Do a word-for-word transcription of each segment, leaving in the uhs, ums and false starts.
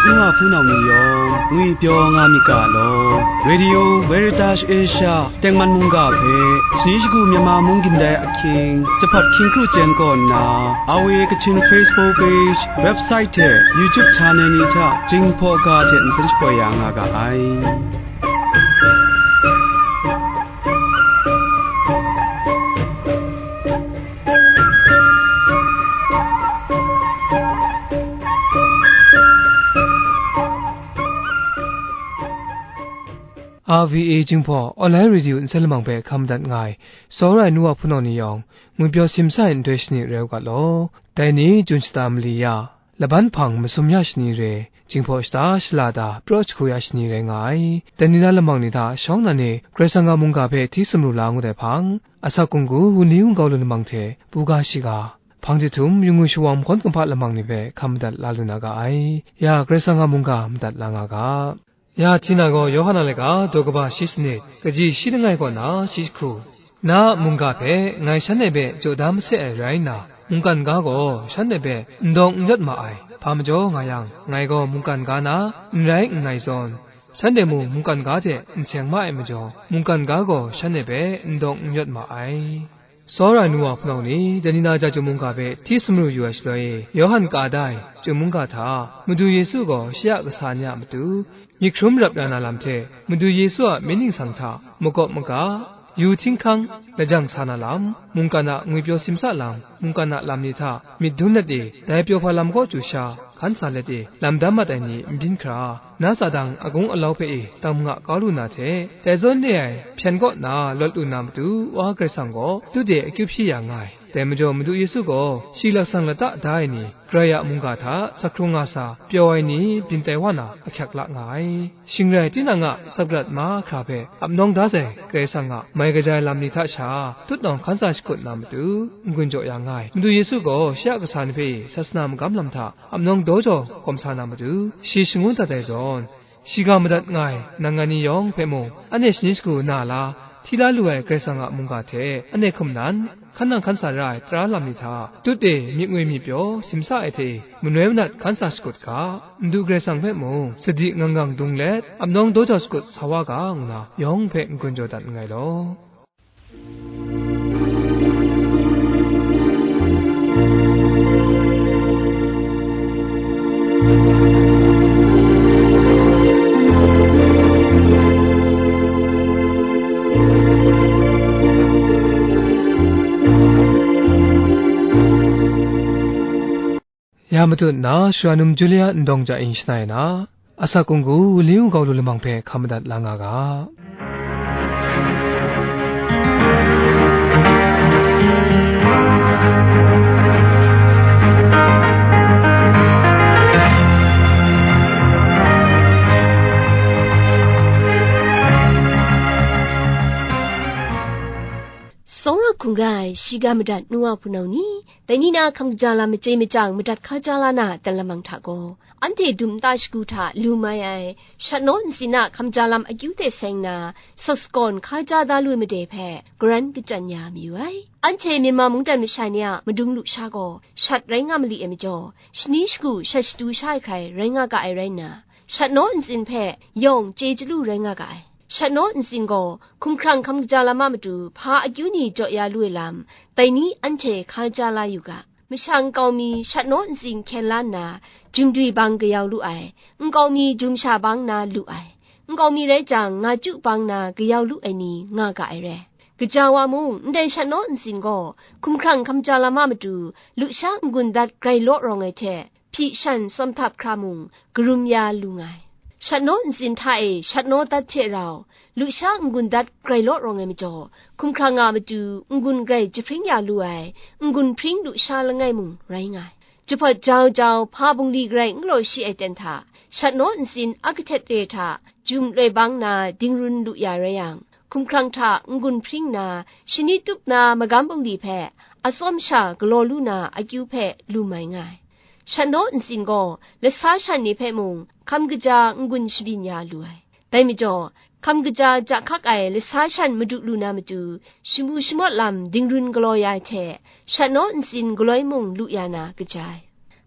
Nu wa hpunau ni yawng ngwipyaw nga myit ga law. Radio Veritas Asia tengman mungga hpe, shani shagu Myanmar mung gindai ahkying, jahpat hkying kru chyen kaw nna, R V A Kachin Facebook page, website hte YouTube channel ni hta Jinghpaw ga hte nsen shapoi ya nga ga ai. R V A Jinghpaw Online Radio nsen lamang hpe hkam madat nga ai, tsawra ai nu wa hpunau ni yawng, ngwipyaw simsa ai nhtoi shani rai u ga law. Dai ni, Jun shata mali ya, laban hpang masum ya shani re, Jinghpaw shata shala da, praw jahku ya shani rai nga ai. Dai ni na lamang ni hta shawng nnan e Karai Kasang a mungga hpe hti sumru la ngut ai hpang, asak hkunggu, wunli wungkau lu lamang hte buga shiga, hpang jahtum, yu ngwi shawang mahkawn kumhpa lamang ni hpe hkam madat la lu na ga ai. Ya, Karai Kasang a mungga madat la nga ga. Ya, Htina gaw Yawhan a laika, daw kaba shi sanit, kaji shi langai kaw na shi jahku, na a mungga hpe ngai shanhte hpe jaw da mase ai rai nna, mungkan ga gaw shanhte hpe n dawng n yawt ma ai. Hpa majaw nga yang, ngai gaw mungkan ga na n rai nngai zawn, shanhte mung mungkan ga hte n seng ma ai majaw, mungkan ga gaw shanhte hpe n dawng n yawt ma ai. Tsawra ai nu wa hpunau ni, dai ni na ja chyum mungga hpe hti sumru yu ai shaloi e, Yawhan ka da ai chyum mungga hta, Madu Yesu gaw shi a kasa ni a matu, myit hkrum rap ya na lam hte, Madu Yesu a myit ningsang hta makawp maga, yu htinghkang, lajang sa na lam, mungkan a ngwipyaw simsa lam, mungkan a lam ni hta myit dum let e, dai pyaw hpa lam kaw chyu sha, hkan sa let e, lam dam mat ai ni n byin hkra, na tsa dang agung alau hpe e, tang manga kau lu na hte, dai zawn re ai hpyen kaw na lawt lu na matu, Wa Karai Kasang gaw tut e akyu hpyi ya nga ai. Dai majaw, Madu Yesu gaw shi laksang lata da ai ni, Karai a mungga hta sak hkrung nga sa, pyaw ai ni byin tai wa na ahkyak la nga ai. Shing rai, tinang a sak rat mahkra hpe ap nawng da sai Karai Kasang a mai kaja ai lam ni hta sha, tutnawng hkan sa shakut na matu, n-gun jaw ya nga ai. Madu Yesu gaw shi a kasa ni hpe sasana magam lam hta ap nawng daw jaw hkawm sa na matu, shi shangun dat ai zawn, shiga madat nga ai nang ngai ni yawng hpe mung, anhte shani shagu na la, hti la lu ai Karai Kasang a mungga hte anhte hkum nan, hkan nang hkan sa ra ai tara lam ni hta, tut e myit ngwi myit pyaw simsa ai hte e, manoi manat hkan sa shakut ga, Madu Karai Kasang hpe mung sadi ngang ngang dung let, ap nawng daw jaw shakut sa wa ga, ngu na yawng hpe n-gun jaw dat nngai law. Ya matut nna, Sara num Julia ndawng ja ing shangai na, asak hkunggu, wunli wungkau lu lamang hpe hkam madat la nga ga. Tsawra hkungga ai shiga madat nu wa hpunau ni, dai ni na hkam kaja lam machye machyang madat hkaja la na dan lamang hta gaw, anhte dum nta shagu hta lu mai ai, shat naw ntsin a hkam kaja lam akyu hte seng na, sawk sakawn hkaja da lu ai made hpe, garan kachyan ya mayu ai. Anhte Myanmar mungdan masha ni a madung lusha gaw, shat rai nga mali ai majaw, shani shagu shat shatu sha ai hkrai rai nga ga ai rai nna, shat naw ntsin hpe yawng chye chyalu rai nga ga ai. Shat naw ntsin gaw hkumhkrang hkam kaja lam a matu hpa akyu ni jaw ya lu ai lam, dai ni anhte hkaja la yu ga. Masha nkau mi shat naw ntsin hkyen la nna, jumdwi bang kayau lu ai, nkau mi jumsha bang na lu ai, nkau mi rai jang, nga chyu bang na kayau lu ai ni nga ga ai re. Kaja wa mung, ndai shat naw ntsin gaw hkumhkrang hkam kaja lam a matu, lusha n-gun dat grai law rawng ai hte, hpyi shan tsawm htap hkra mung, karum ya lu nga ai. Shat naw ntsin hta e shat naw dat hte rau, lusha n-gun dat grai law rawng ai majaw, hkumhkrang a matu n-gun grai jahpring ya lu ai, n-gun hpring lusha langai mung rai nga ai. Jahpawt jau jau, hpa bungli garai n galaw shi ai ten hta, shat naw ntsin a kahtet re hta, jum loi bang na dingrun lu ya rai yang, hkumhkrang hta n-gun hpring nna, shani tup na magam bungli hpe atsawm sha galaw lu na akyu hpe lu mai nga ai. Shat naw ntsin gaw lasa shan ni hpe mung hkam kaja n-gun shabyin ya lu ai. Dai majaw, hkam kaja ja hkak ai lasa shan madu lu na matu, shamu shamawt lam dingrun galaw ya ai hte, shat naw ntsin galoi mung lu ya na kaja ai.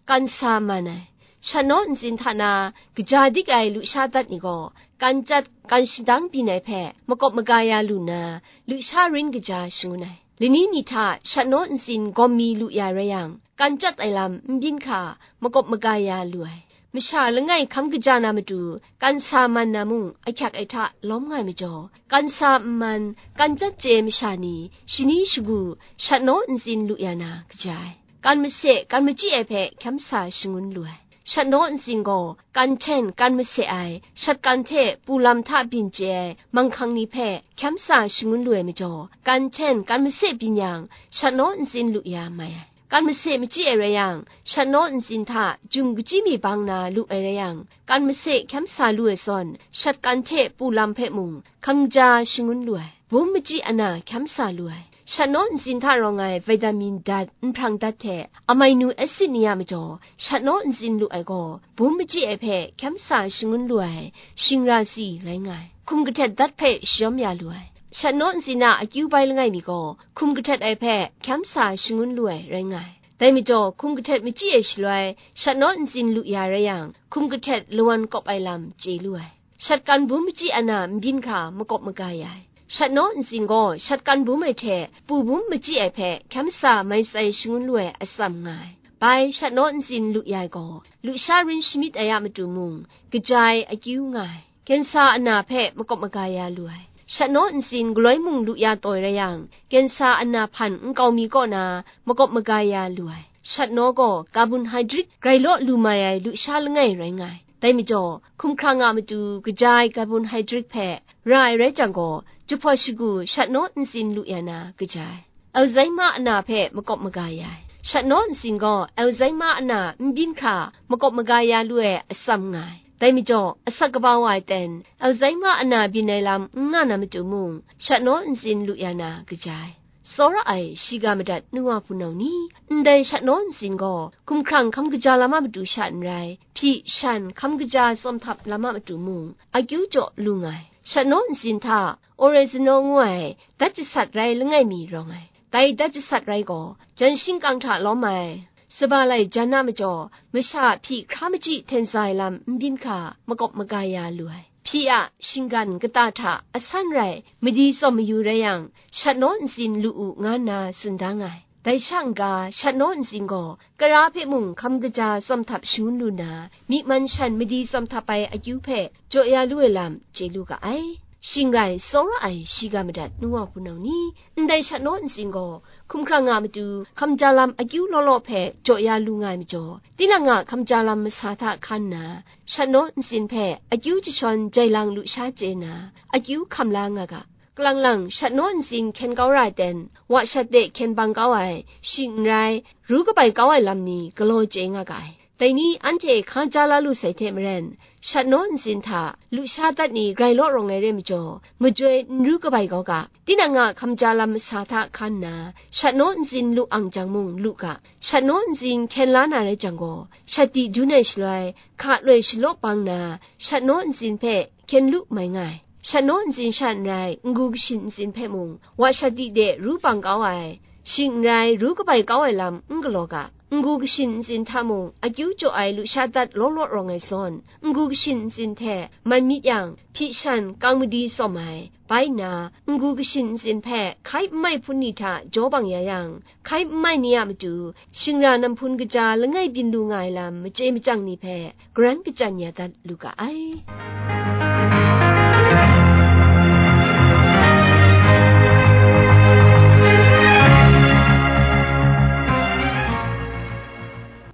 Kan sa man ai. Shat naw ntsin hta na kaja dik ai lusha dat ni gaw, kan chyat, kan shadang byin ai hpe makawp maga ya lu nna, lusha rin kaja shangun ai. Lani ni hta shat naw ntsin gawm mi lu ya rai yang, kan chyat ai lam n byin hkra makawp maga ya lu ai. Masha langai hkam kaja na matu, kan sa man na mung ahkyak ai hta lawm nga ai majaw, kan sa n man, kan chyat chye ai masha ni shani shagu shat naw ntsin lu ya na kaja ai. Kan mase, kan machyi ai hpe hkyam sa shangun lu ai. Shat naw ntsin gaw, kan hten, kan mase ai, shat kan hte pu lam hta byin chye ai manghkang ni hpe hkyam sa shangun lu ai majaw, kan hten, kan mase byin yang, shat naw ntsin lu ya mai ai. Kan mase machyi ai rai yang, shat naw ntsin hta jum kachyi mi bang na lu ai rai yang, kan mase hkyam sa lu ai zawn, shat kan hte pu lam hpe mung hkang ja shangun lu ai. Bum machyi ana hkyam sa lu ai. Shat naw ntsin hta rawng ai vitamin dat, nhprang dat hte amino acid ni a majaw, shat naw ntsin lu ai gaw, bum machyi ai hpe hkyam sa shangun lu ai, shingra si rai nga ai. Hkum kahtet dat hpe shayawm ya lu ai. Shat naw ntsin a akyu bai langai mi gaw, hkum kahtet ai hpe hkyam sa shangun lu ai rai nga ai. Dai majaw, hkum kahtet machyi ai shaloi, shat naw ntsin lu ya rai yang, hkum kahtet lawan kawp ai lam chye lu ai. Shat kan bum machyi ana n byin hkra makawp maga ya ai. Shat naw ntsin gaw shat kan bum ai hte pu bum machyi ai hpe hkyam sa mai tsai shangun lu ai atsam nga ai. Bai shat naw ntsin lu ya ai gaw, lusha rin shamyit ai a matu mung, kaja ai akyu nga ai. Kensa ana hpe makawp maga ya lu ai. Shat naw ntsin galoi mung lu ya taw ai rai yang, kensa ana hpan nkau mi kaw na makawp maga ya lu ai. Shat naw gaw carbohydrate grai law lu mai ai lusha langai rai nga ai. Dai majaw, hkumhkrang a matu kaja ai carbohydrate hpe ra ai rai jang gaw, jahpawt shagu shat naw ntsin lu ya na kaja ai. Alzheimer ana hpe makawp maga ya ai. Shat naw ntsin gaw Alzheimer ana n byin hkra makawp maga ya lu ai atsam nga ai. Dai majaw, asak kaba wa ai ten, Alzheimer ana byin ai lam n nga na matu mung, shat naw ntsin lu ya na kaja ai. Tsawra ai shiga madat nu wa hpunau ni, ndai shat naw ntsin gaw, hkumhkrang hkam kaja lam a matu sha n rai, hpyi shan hkam kaja tsawm htap lam a matu mung, akyu jaw lu nga ai. Shat naw ntsin hta, oregano ngu ai dat jasat rai langai mi rawng ai. Dai dat jasat rai gaw, jan shingkang hta lawm ai, saba lai jan a majaw, masha hpyi hkra machyi hten sa ai lam n byin hkra, makawp maga ya lu ai. Hpyi a shinggan kata hta asan rai, madi tsawm mayu rai yang, shat naw ntsin lu u, nga nna tsun da nga ai. Dai sha n-ga, shat naw ntsin gaw, kara hpe mung hkam kaja tsawm htap shangun lu nna, myi man shan madi tsawm htap ai akyu hpe jaw ya lu ai lam chye lu ga ai. Shing rai, tsawra ai shiga madat nu wa hpunau ni, ndai shat naw ntsin gaw, hkumhkrang a matu hkam ja lam akyu law law hpe jaw ya lu nga ai majaw, tinang a hkam ja lam masa hta hkan nna, shat naw ntsin hpe akyu jashawn jai lang lusha chye nna, akyu hkam la nga ga. Kalang lang, shat naw ntsin hkyen kau ra ai ten, wa shat de hkyen bang kau ai, shing n rai, ru kabai kau ai lam ni galaw chye nga ga ai. Dai ni anhte hkang ja la lu sai hte maren, shat naw ntsin hta lusha dat ni grai law rawng ai re majaw, majoi n ru kabai kau ga. Tinang a hkam ja lam masa hta hkan nna, shat naw ntsin lu ang jang mung lu ga. Shat naw ntsin hkyen la na rai jang gaw, shat di dun ai shaloi, hka loi shalawk bang nna, shat naw ntsin hpe hkyen lu mai nga ai. Shat naw ntsin sha n rai, n-gu kashin ntsin hpe mung, wa shat di de ru bang kau ai, shing n rai, ru kabai kau ai lam n galaw ga. N-gu kashin ntsin hta mung, akyu jaw ai lusha dat law law rawng ai zawn, n-gu kashin ntsin hte man myit yang, hpyi shan kang madi tsawm ai, bai nna, n-gu kashin ntsin hpe hkai n mai hpun ni hta jaw bang ya yang, hkai n mai ni a matu, shingra namhpun kaja langai byin lu nga ai lam machye machyang ni hpe, karan kachyan ya dat lu ga ai.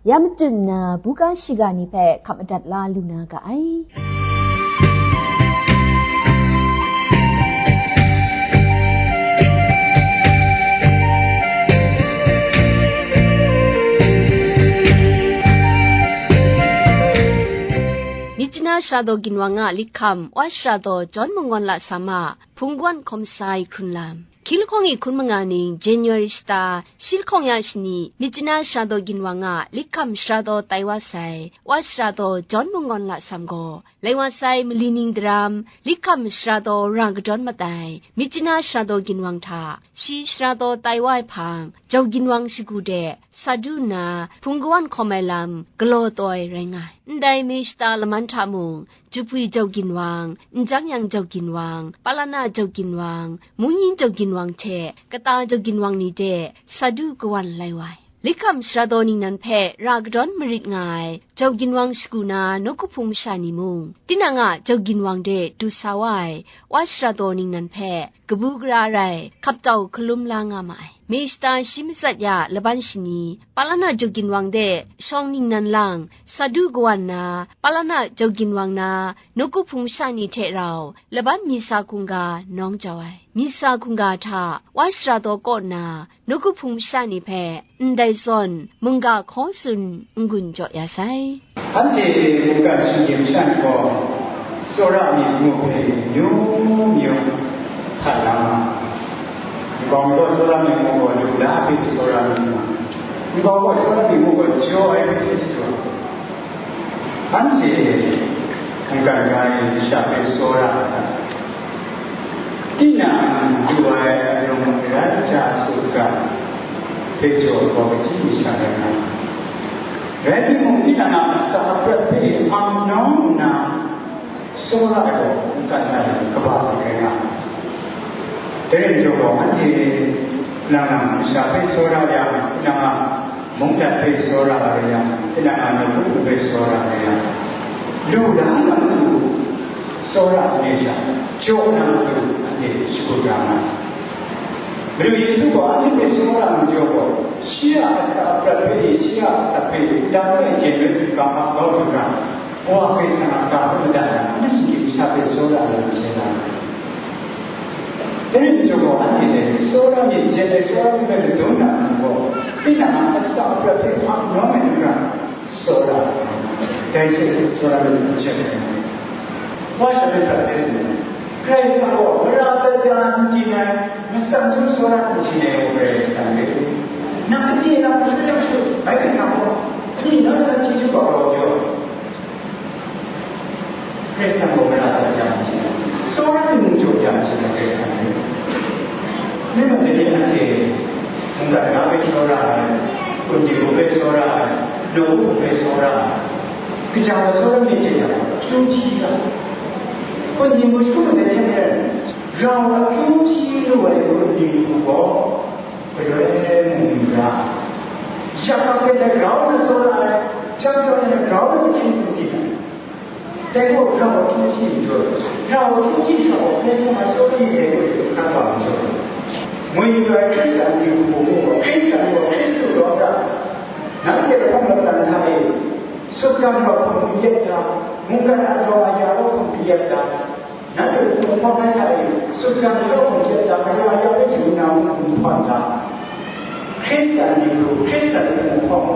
Ya matu nna, buga shiga ni hpe hkap madat la lu na ga ai. Myitkyina Sara Daw Ginwang a Likham, Wa Sara Daw Jawn Manggawn Lasam a Hpunggawn Hkawm Sai Hkrunlam. Hkying lahkawng e hkun manga ning January shata, shi lahkawng ya shani, Myitkyina Sara Daw Ginwang a Likham Sara Daw tai wa sai, Wa Sara Daw John Munggawn Lasam gaw, lai wa sai mali ning daram, Likham Sara Daw ra kadawn matai, Myitkyina Sara Daw Ginwang hta, shi Sara Daw tai wa ai hpang, Jau Ginwang shagu de, sa du nna, hpung kawan hkawm ai lam, galaw taw ai rai nga ai. Ndai May shata laman hta mung, Jupwi Jau Ginwang, Njang Yang Jau Ginwang, Palana Jau Ginwang, Mungyin Jau Ginwang hte, Kata Jau Ginwang ni de, sa du kawan lai wa ai. Likham Sara Daw ningnan hpe ra kadawn marit nga ai, Jau Ginwang shagu na nawku hpung masha ni mung, tinang a Jau Ginwang de du sa wa ai, Wa Sara Daw ningnan hpe, kabu gara rai, hkap tau hkalum la nga ma ai. May shata shi matsat ya laban shani, Palana Jau Ginwang de shawng ningnan lang, sa du kawan na, Palana Jau Ginwang na, nawku hpung masha ni hte rau, laban Myitsa hkungga nawng jau ai. Myitsa hkungga hta, Wa Sara Daw kaw na, nawku hpung masha ni hpe, ndai zawn, mungga hkaw tsun n-gun jaw ya sai. Anhte mungkan shinggyim shan gaw, tsawra myit mung hpe amyu myu hpat la nga, nkau gaw tsawra myit mung gaw lu la hpe tsawra myit mung, nkau gaw tsawra myit mung gaw jaw ai hpe hte shadaw, anhte mungkan ga e masha hpe tsawra ai. Tinang lu ai arawng rai ja su ga, hpe jaw gaw kaji masha rai nga ai. Rai timung, tinang a asak aprat hpe hpang nawng nna, tsawra ai gaw mungkan hta e kaba hte rai nga ai. Dai rai majaw gaw, anhte nang nang masha hpe tsawra yang, tinang a mungdan hpe tsawra ai yang, tinang a nawku hpe tsawra ai yang, lu la na matu tsawra ai sha, jaw na matu anhte shagu ra nga ai. Madu Yesu gaw anhte hpe tsawra ai majaw gaw, shi a asak aprat hpe, shi a asak hpe, dang e jen rai saga a grau hkra, Wa Karai Kasang a ga hpe madat na, anhte shinggyim masha hpe tsawra ai lam hte na, dai rai majaw gaw, anhte dai tsawra myit, jen ai tsawra myit hpe ladung na hpang gaw, tinang a asak aprat hpe hpang nawng ai hkra, tsawra, dai hte tsawra myit hpe jen ai. Wa sha myit hpe hte tsun ai. Karai Kasang gaw mara dat ya n chye ai, matsan htum tsawra n chye ai gaw Karai Kasang re. Nang kade na hpe shut yang shut, bai hte hkam gaw, ani nang na chyeju ga gaw jaw. Karai Kasang gaw mara dat ya n chye ai, tsawra ai mung jaw ya n chye ai Karai Kasang re. Myen mung dai ni anhte mungkan ga hpe tsawra ai, hpung dinghku hpe tsawra ai, nawku hpe tsawra ai, kaja wa tsawra myit hte yang, akyu hpyi ga, hpung dinghku hkrum ai hte hten maren, rau akyu hpyi lu ai hpung dinghku gaw, galoi mung n ra ai. Yak hpe hte grau na tsawra ai, jang jang hte grau na hpyi hpung dinghku. Dai gaw hkra wa hkyu hpyi n jaw, hkra wa hkyu hpyi hkra gaw, hpe seng a tsawra myit dai gaw hkra wa n jaw. Ngwi lu ai Hkristan ni hku gaw, Hkristan gaw Hkristu rawt ra, nanhte lahkawng lapran hta e, sutgan rawt hkum kayat da, mungkan a daw aya rawt hkum kayat da, nanhte hpung hpawng ai hta e, sutgan rawt hkum kayat da, aya aya hpe hpung na hkum hpawng da. Hkristan ni hku, Hkristan hpung hpawng,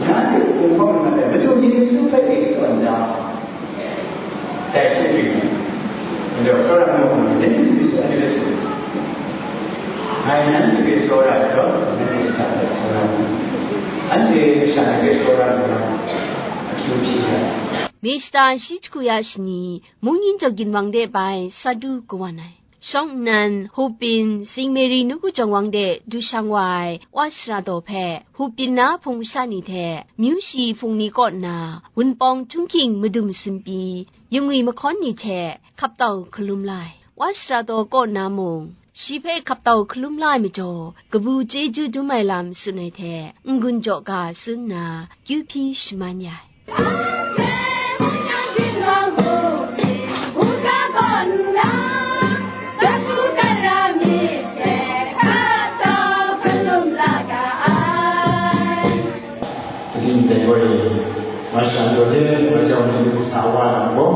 nanhte hpung hpawng na matai, Madu Yesu hpe e tawn da. Dai hte maren, majaw tsawra mu ai, nanhte hte myi sha hte hpe tsun, ngai nanhte hpe tsawra ai gaw, nanhte shada hpe tsawra mu ai. Anhte shada hpe tsawra lu na, akyu hpyi ai. May shata shi jahku ya shani, Mungyin Jau Ginwang de bai sa du kawan ai. Shawng nnan, Hupin, Sing Mary nawku jawng wang de du shang wa ai Wa Sara Daw hpe, Hupin na hpung masha ni hte, myu shi hpung ni kaw nna, Wunpawng Htunghking madum sumpi, yungwi mahkawn ni hte, hkap tau hkalum la ai. Wa Sara Daw kaw nna mung, shi hpe hkap tau hkalum la ai majaw, kabu chyeju dum ai lam tsun ai hte, n-gun jaw ga tsun nna, kyu hpyi shaman ya ai. Kaning dai gaw e, masha jaw hte, majau ni lu sa wa na gaw,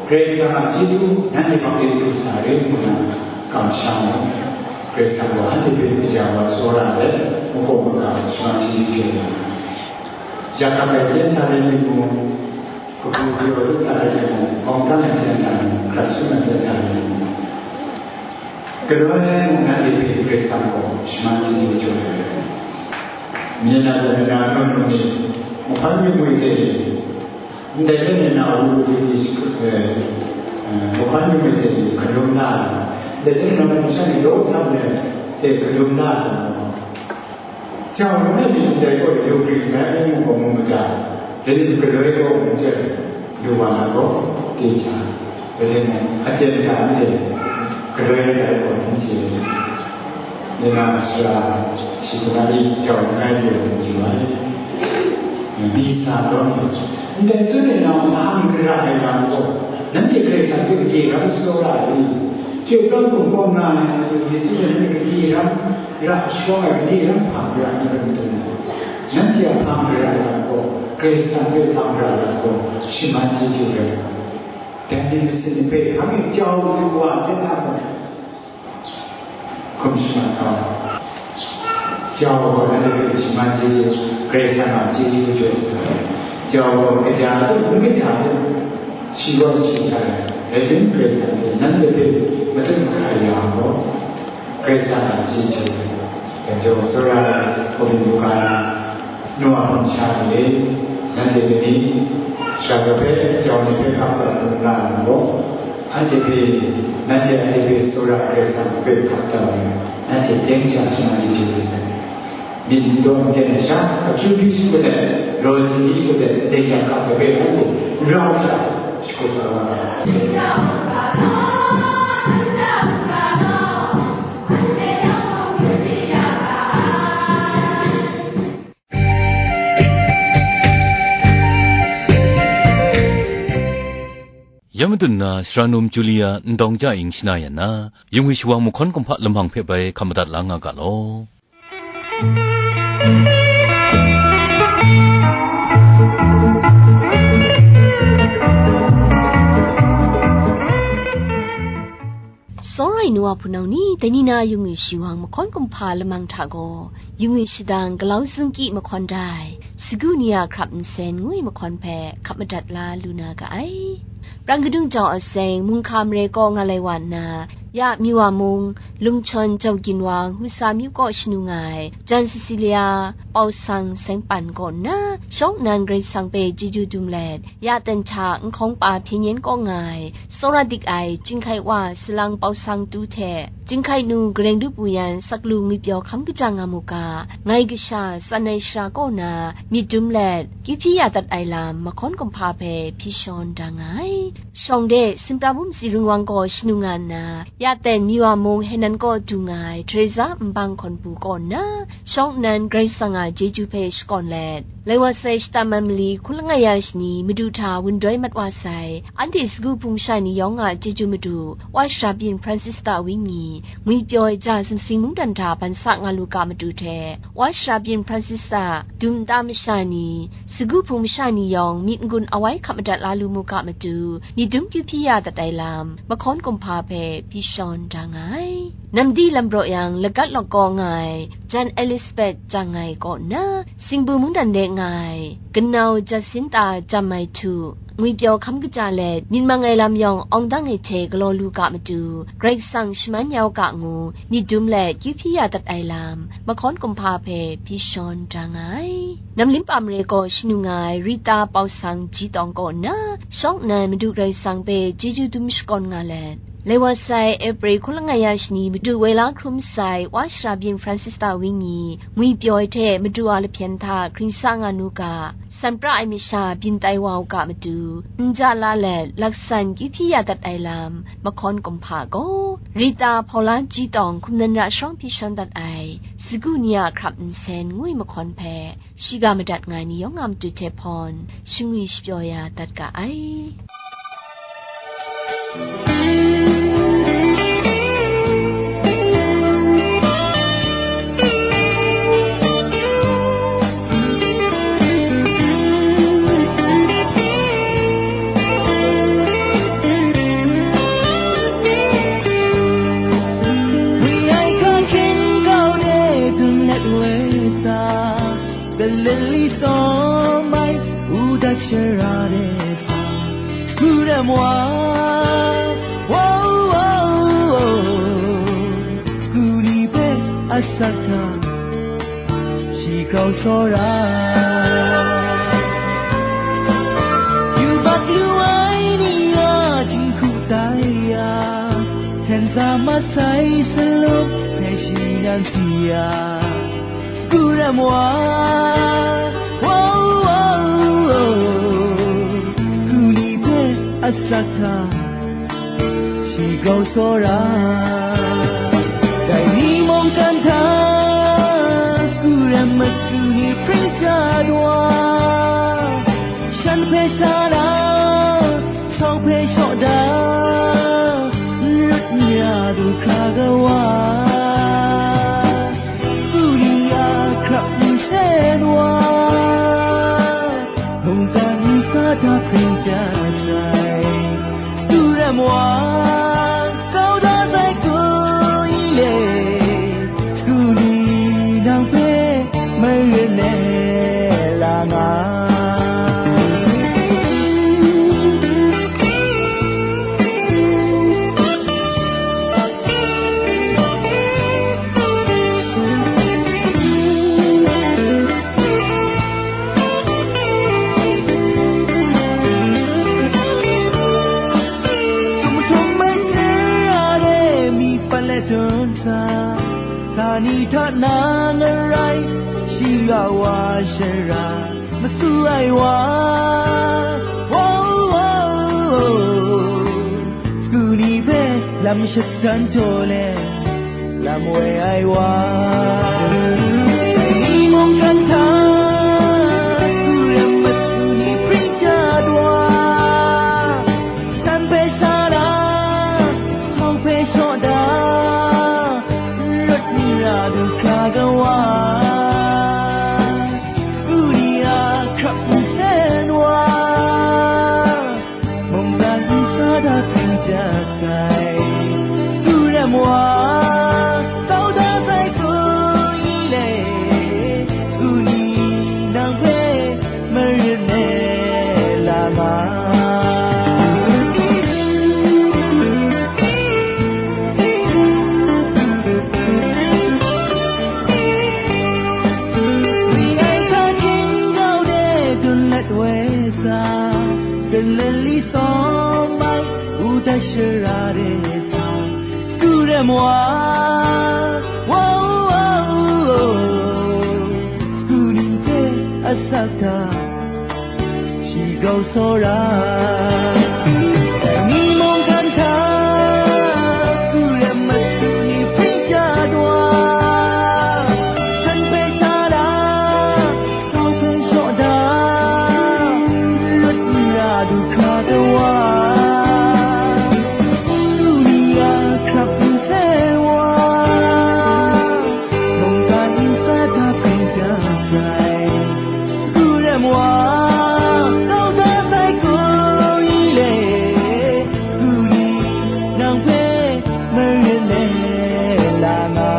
Karai Kasang a chyeju nanhte hpang de du sa re ngu na, kamsham ai. Karai Kasang gaw anhte hpe kaja wa tsawra let, makau maka shaman chyeju hkye na, ja hkap ai ten hta rai timung, kabu karaw ten hta rai timung, mawng dan ai ten hta rai timung, hkrat sun ai ten hta rai timung, Galoi mung nanhte hpe Karai Kasang gaw shaman chyeju jaw ai. Myen na zawn na, hkam lu ni, mahpan yu ngwi hte ni, ndai zawn na, wu lu ni, eh, eh, mahpan yu ngwi hte ni, kadum na, ndai zawn na, mung sha ni, law htam let hte kadum na, Jau na ni ndai gaw yu hkrit sai, n mu gaw mu mada, dai ni galoi gaw n chye lu wa na gaw, dai hta, dai ni mung, aten hta anhte galoi ndai gaw n chye, ni na sara shi hkuna i jau langai yu ai, yu ai, mi sa taw ni, ndai sun ni na hpang gara ai lam gaw, nanhte Karai Kasang hpe gade ram tsawra ai ni? Chyoi pra hkum kawm nga ai Yesu hpe nanhte gade ram ra shawng ai gade ram hpang gara ai ni rai n dum ai? Nanhte a hpang gara ai lam gaw, Karai Kasang hpe hpang gara ai lam gaw, shaman chyeju rai ai. Dai ni masin ni hpe hpang e jau du wa, hte na gaw, hkum shaman kau ai. Jau gaw nanhte hpe shaman chyeju, Karai Kasang a chyeju jaw sa ai. Jau gaw kaja hte, n kaja hte, shi gaw shi hta rai, rai tim, Karai Kasang hte nanhte hpe matut mahkai ya ai gaw, Karai Kasang a chyeju. Dai jaw, tsawra ai, hkawhpyi mungga na, nu wa hpung sha ni e, nanhte dai ni, shara hpe jau ni hpe hkap tawn hkrum la ai lam gaw, anhte hpe, nanhte a hte hpe tsawra ai Karai Kasang hpe hkap tawn ai, nanhte teng sha shaman chyeju yu sai. Myit n daw n ten ai sha, akyu byi shakut ai, raw si byi shakut ai, dai hkap ai hpe nanhte n rau sha, shakut kau wa ai. Ya madun na, sara num Julia Ndawng Ja Ing shana yan na, yungwi shawang mahkawn kumhpa lamang hpe bai hkap madat la nga ga law. Sawrai nu wa hpunau ni, dai ni na yungwi shawang mahkawn kumhpa lamang hta gaw, yungwi shadang galau zungkyi mahkawn dai, sagu ni a hkrap nsen ngwi mahkawn hpe hkap madat la lu na ga ai. Prang kadung jau aseng, Mungkha mare kaw nga lai wa nna, ya Miwa mung, Lungchawn Jau Ginwang, Husa myu kaw shanu nga ai, Jan Cecilia, Pau Sang Seng Pan kaw nna, shawng nnan Karai Kasang hpe chyeju dum let, ya ten hta nhkawng pa hpyen yen kaw nga ai, tsawra dik ai, Chyinghkai wa salang Pau Sang Tu hte, Chyinghkai nu Gareng Du Pu Yan, Saklu Ngwipyaw hkam kaja nga mu ga, ngai kasha, tsan ai sara kaw na, myit dum let, kyu hpyi ya dat ai lam, mahkawn kumhpa hpe hpyi shawn da nga ai. Shawng de, Sinpra Bum Tsi Ringwang gaw shanu nga nna, ya ten Miwa mung Henan kaw du nga ai, Teresa Nbang Hkawn Pu kaw nna, shawng nnan Karai Kasang a chyeju hpe shakawn let, lai wa sai shata man mali hku langai ya shani madu hta wun doi mat wa sai, anhte sagu hpung sha ni yawng a chyeju madu, Wa Shara Byin Francis ta Wenyi, ngwi pyaw ai ja sumsing mungdan hta ban sa nga lu ga madu hte, Wa Shara Byin Francis ta dum nta masha ni, sagu hpung masha ni yawng myit n-gun awai hkap madat la lu mu ga matu, myit dum kyu hpyi ya dat ai lam, mahkawn kumhpa hpe hpyi shawn da nga ai. Namdi lam braw yang, lagat lawk kaw nga ai, Jan Elizabeth Jang Ngai kaw nna, Singbu mungdan de nga ai, kanau Jacinta Jam Mai Htu, ngwi pyaw hkam kaja let, myit mang ai lam yawng awng dang ai hte galaw lu ga matu, Karai Kasang shaman ya u ga ngu, myit dum let kyu hpyi ya dat ai lam, mahkawn kumhpa hpe hpyi shawn da nga ai. Namlim pa mare kaw shanu nga ai Rita Pau Sang Ji Tawng kaw nna, shawng nnan Madu Karai Kasang hpe chyeju dum shakawn nga let, lai wa sai April hku langai ya shani Madu woi la hkrum sai Wa Shara Byin Francis ta Wenyi, ngwi pyaw ai hte Madu a lahpyen hta hkring sa nga nu ga, san pra ai masha byin tai wa u ga matu, n ja la let, laksan kyu hpyi ya dat ai lam, mahkawn kumhpa gaw, Rita Hpaula Ji Tawng hkum nan ra sharawng hpyi shawn dat ai, sagu ni a hkrap nsen ngwi mahkawn hpe, shiga madat nga ai ni yawng a matu hte hpawn, shangwi shapyaw ya dat ga ai. Ngwi ai hkang hkyen kau de dun let we sa, Galili sawm ai, u dat shara de hpa, Suram wa, wa Asak hta shi grau tsawra, yubak lu ai ni a jinghku tai ya, hten sa masai salup hpe shi nan si ya, ku ram wa, wa, wa, wa, ku ni hpe asak hta shi grau tsawra. Dai ni mungkan hta, sagu rem matu ni pring ja wa, shan hpe sha na, sau hpe shaw da, n rut n ya du hkra ga wa, sagu ni a hkrap nsen wa, mungkan nsa hta pring ja sai. Sagu rem wa, kau da sai ku i le, sagu ni nang hpe maren e la nga. Sumhtum mai sara de mi pat let dun sa, sa ni hta na ngarai, shi a wa shara masu ai wa, wa, wa, wa, sagu ni hpe lam shatan jaw le, lam woi ai wa. Dai ni mungkan hta, sagu rem matu ni pring ja wa, shan hpe sha na, sau hpe shaw da, n rut n ya du hkra ga wa, sagu ni a hkrap nsen wa, mungkan nsa hta pring ja sai. Sagu rem wa, kau da sai ku i le, sagu ni nang hpe maren e la nga. Wi ai hta hkying grau de dun let woi sa, dun let li sawm ai u dat shara de sa, sagu rem wa, wa, wa, wa, sagu ni hte asak hta shi grau tsawra. Dai ni mungkan hta, sagu rem matu ni pring ja wa, shan hpe sha na, sau hpe shaw da, n rut n ya du hkra ga wa, sagu ni a hkrap nsen wa, mungkan nsa hta pring ja sai. Sagu rem wa, kau da sai ku i le, sagu ni nang hpe maren e la nga.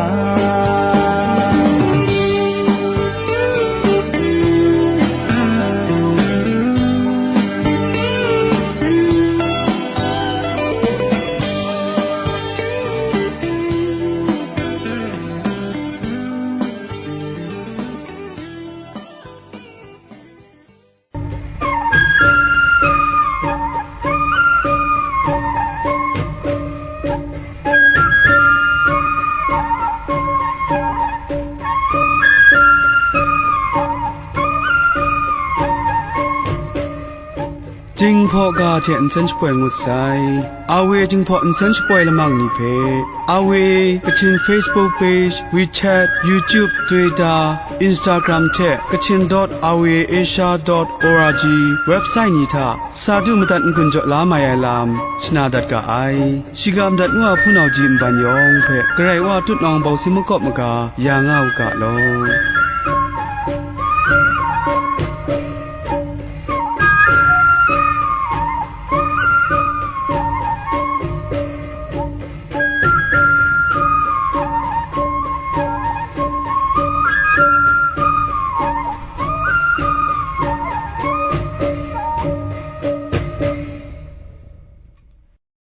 Jinghpaw ga hte nsen shapoi ngut sai. A W Jinghpaw nsen shapoi lamang ni hpe, A W Kachin Facebook page, WeChat, YouTube, Twitter, Instagram hte Kachin dot R V A Asia dot O R G website ni hta sa du madat n-gun jaw la mai ai lam shana dat ga ai. Shiga madat ngu a hpunau ji nban yawng hpe Karai Wa tutnawng bawsi makawp maga ya nga u ga law.